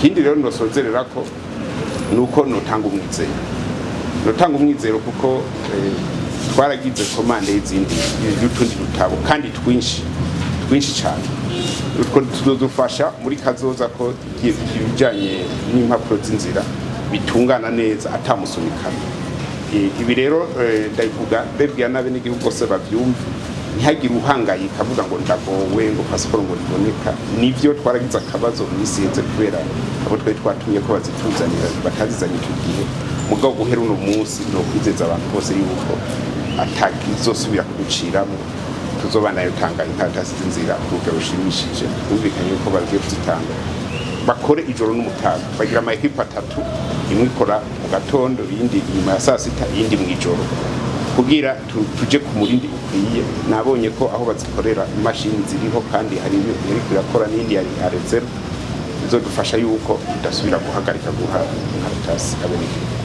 Ikindi rero nosozerera ko nuko notanga umwizero, notanga umwizero kuko twaragize commande y'izindi, y'utundi dutabo kandi twinshi twinshi cyane. Utwo tuzodufasha muri kazoza ko ibijanye n'impapuro z'inzira bitungana neza atamusunikano. Ibi rero ndabivuga mbebwira n'abenegihugu bose bavyumve, ntihagire uhangayika avuga ngo ndagowe, ngo pasiporo ngo riboneka. Nivyo, twaragize akabazo mu minsi iheze kubera abo twari twatumye ko bazituzanira batazizanye icyo gihe. Mugabo guhera uno munsi ni ukwizeza abantu bose yuko atagizosubira kuduciramo, tuzobandanya dutanga inkaratasi z'inzira ku rugero rushimishije. Twumvikanye yuko bagiye kuzitanga, bakore ijoro n'umutaga. Bagira ama équipes atatu: imwe ikora mu gatondo, iyindi inyuma ya saa sita, iyindi mu ijoro, kugira tuje ku murindi ukwiye. Nabonye ko aho bazikorera imashini ziriho, kandi hari iriko irakora n'iyindi yari à réserve, bizodufasha yuko tudasubira guhagarika guha inkaratasi abenegihugu.